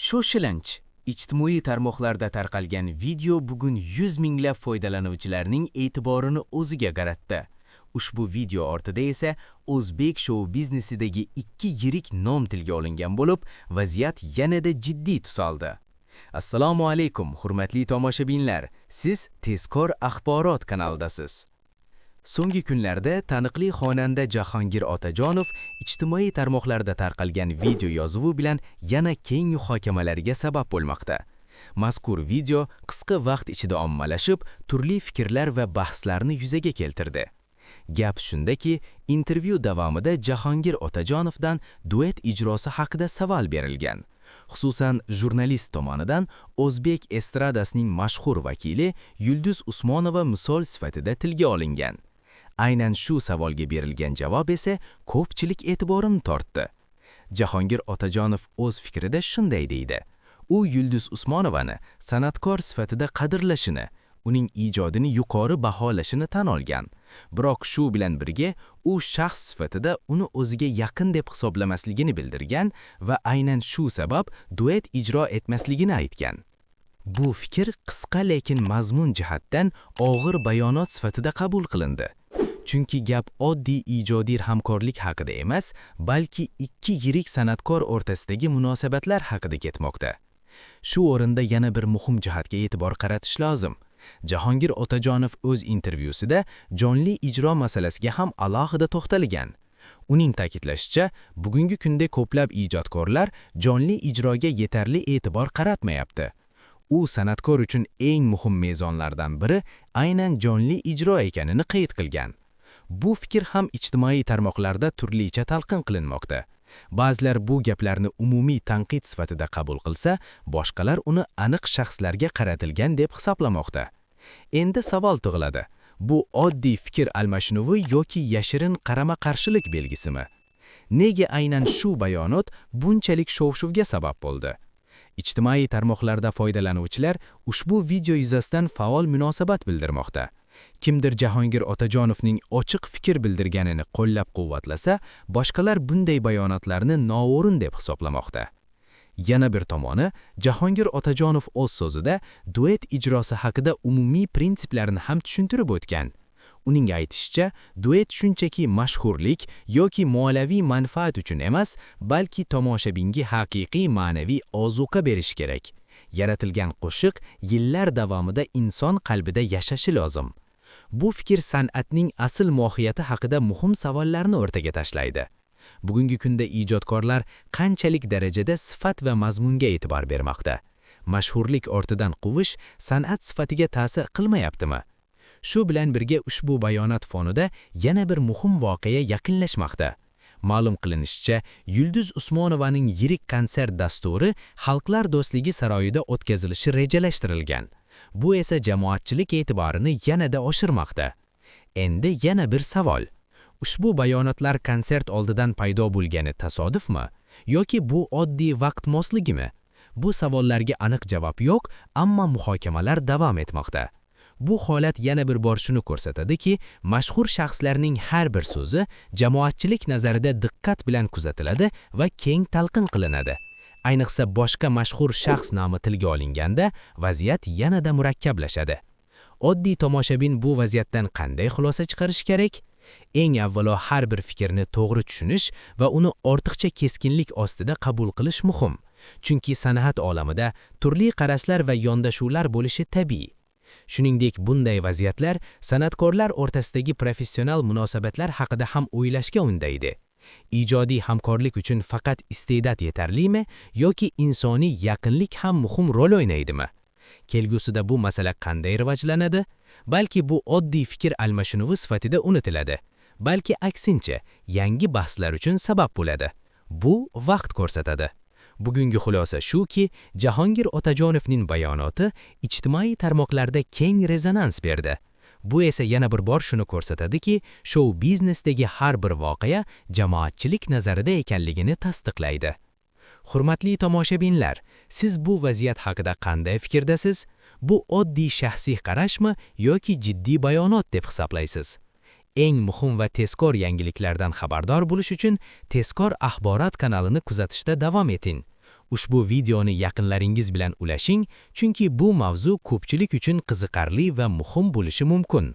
Shoshilinch! Ijtimoiy tarmoqlarda tarqalgan video bugun 100 minglab foydalanuvchilarning e'tiborini o'ziga qaratdi. Ushbu video ortida esa o'zbek shou-biznesidagi ikki yirik nom tilga olingan bo'lib, vaziyat yanada jiddiy tus oldi. Assalomu alaykum, hurmatli tomoshabinlar. Siz Tezkor axborot kanalidasiz. So'nggi kunlarda taniqli xonanda Jahongir Otajonov ijtimoiy tarmoqlarda tarqalgan video yozuvi bilan yana keng muhokamalarga sabab bo'lmoqda. Mazkur video qisqa vaqt ichida ommalashib, turli fikrlar va bahslarni yuzaga keltirdi. Gap shundaki, intervyu davomida Jahongir Otajonovdan duet ijrosi haqida savol berilgan. Xususan, jurnalist tomonidan o'zbek estradasining mashhur vakili Yulduz Usmonova misol sifatida tilga olingan. Aynan shu savolga berilgan javob esa ko'pchilik e'tiborini tortdi. Jahongir Otajonov o'z fikrida shunday deydi: U Yulduz Usmonovani san'atkor sifatida qadrlashini, uning ijodini yuqori baholashini tan olgan. Biroq shu bilan birga u shaxs sifatida uni o'ziga yaqin deb hisoblamasligini bildirgan va aynan shu sabab duet ijro etmasligini aytgan. Bu fikr qisqa, lekin mazmun jihatdan og'ir bayonot sifatida qabul qilindi. Chunki gap oddiy ijodiy hamkorlik haqida emas, balki ikki yirik san'atkor o'rtasidagi munosabatlar haqida ketmoqda. Shu o'rinda yana bir muhim jihatga e'tibor qaratish lozim. Jahongir Otajonov o'z intervyusida jonli ijro masalasiga ham alohida to'xtalgan. Uning ta'kidlashicha, bugungi kunda ko'plab ijodkorlar jonli ijroga yetarli e'tibor qaratmayapti. U san'atkor uchun eng muhim mezonlardan biri aynan jonli ijro ekanini qayd qilgan. Bu fikr ham ijtimoiy tarmoqlarda turlicha talqin qilinmoqda. Ba'zilar bu gaplarni umumiy tanqid sifatida qabul qilsa, boshqalar uni aniq shaxslarga qaratilgan deb hisoblamoqda. Endi savol tug'iladi: bu oddiy fikr almashinuvi yoki yashirin qarama-qarshilik belgisimi? Nega aynan shu bayonot bunchalik shov-shuvga sabab bo'ldi? Ijtimoiy tarmoqlarda foydalanuvchilar ushbu video yuzasidan faol munosabat bildirmoqda. Kimdir Jahongir Otajonovning ochiq fikr bildirganini qo'llab-quvvatlasa, boshqalar bunday bayonotlarni noo'rin deb hisoblamoqda. Yana bir tomoni, Jahongir Otajonov o'z so'zida duet ijrosi haqida umumiy prinsiplarni ham tushuntirib o'tgan. Uning aytishicha, duet shunchaki mashhurlik yoki moliyaviy manfaat uchun emas, balki tomoshabinga haqiqiy ma'naviy ozuqa berish kerak. Yaratilgan qo'shiq yillar davomida inson qalbida yashashi lozim. Bu fikr san'atning asl mohiyati haqida muhim savollarni o'rtaga tashlaydi. Bugungi kunda ijodkorlar qanchalik darajada sifat va mazmunga e'tibor bermoqda? Mashhurlik ortidan quvish san'at sifatiga ta'sir qilmayaptimi? Shu bilan birga ushbu bayonot fonida yana bir muhim voqea yaqinlashmoqda. Ma'lum qilinishicha, Yulduz Usmonovaning yirik konsert dasturi Xalqlar do'stligi saroyida o'tkazilishi rejalashtirilgan. Bu esa jamoatchilik e'tiborini yanada oshirmoqda. Endi yana bir savol. Ushbu bayonotlar konsert oldidan paydo bo'lgani tasodifmi yoki bu oddiy vaqt mosligimi? Bu savollarga aniq javob yo'q, ammo muhokamalar davom etmoqda. Bu holat yana bir bor shuni ko'rsatadiki, mashhur shaxslarning har bir so'zi jamoatchilik nazarida diqqat bilan kuzatiladi va keng talqin qilinadi. Ayniqsa boshqa mashhur shaxs nomi tilga olinganda vaziyat yanada murakkablashadi. Oddiy tomoshabin bu vaziyatdan qanday xulosa chiqarish kerak? Eng avvalo har bir fikrni to'g'ri tushunish va uni ortiqcha keskinlik ostida qabul qilish muhim. Chunki san'at olamida turli qarashlar va yondashuvlar bo'lishi tabiiy. Shuningdek, bunday vaziyatlar san'atkorlar o'rtasidagi professional munosabatlar haqida ham o'ylashga undaydi. Ijodiy hamkorlik uchun faqat iste'dod yetarlimi yoki insoniy yaqinlik ham muhim rol o'ynaydimi? Kelgusida bu masala qanday rivojlanadi? Balki bu oddiy fikr almashinuvi sifatida unutiladi. Balki aksincha, yangi bahslar uchun sabab bo'ladi. Bu vaqt ko'rsatadi. Bugungi xulosa shuki, Jahongir Otajonovning bayonoti ijtimoiy tarmoqlarda keng rezonans berdi. Bu esa yana bir bor shuni ko'rsatadiki, shou biznesdagi har bir voqea jamoatchilik nazarida ekanligini tasdiqlaydi. Hurmatli tomoshabinlar, siz bu vaziyat haqida qanday fikrdasiz? Bu oddiy shaxsiy qarashmi yoki jiddiy bayonot deb hisoblaysiz? Eng muhim va tezkor yangiliklardan xabardor bo'lish uchun Tezkor axborot kanalini kuzatishda davom eting. Ushbu videoni yaqinlaringiz bilan ulashing, chunki bu mavzu ko'pchilik uchun qiziqarli va muhim bo'lishi mumkin.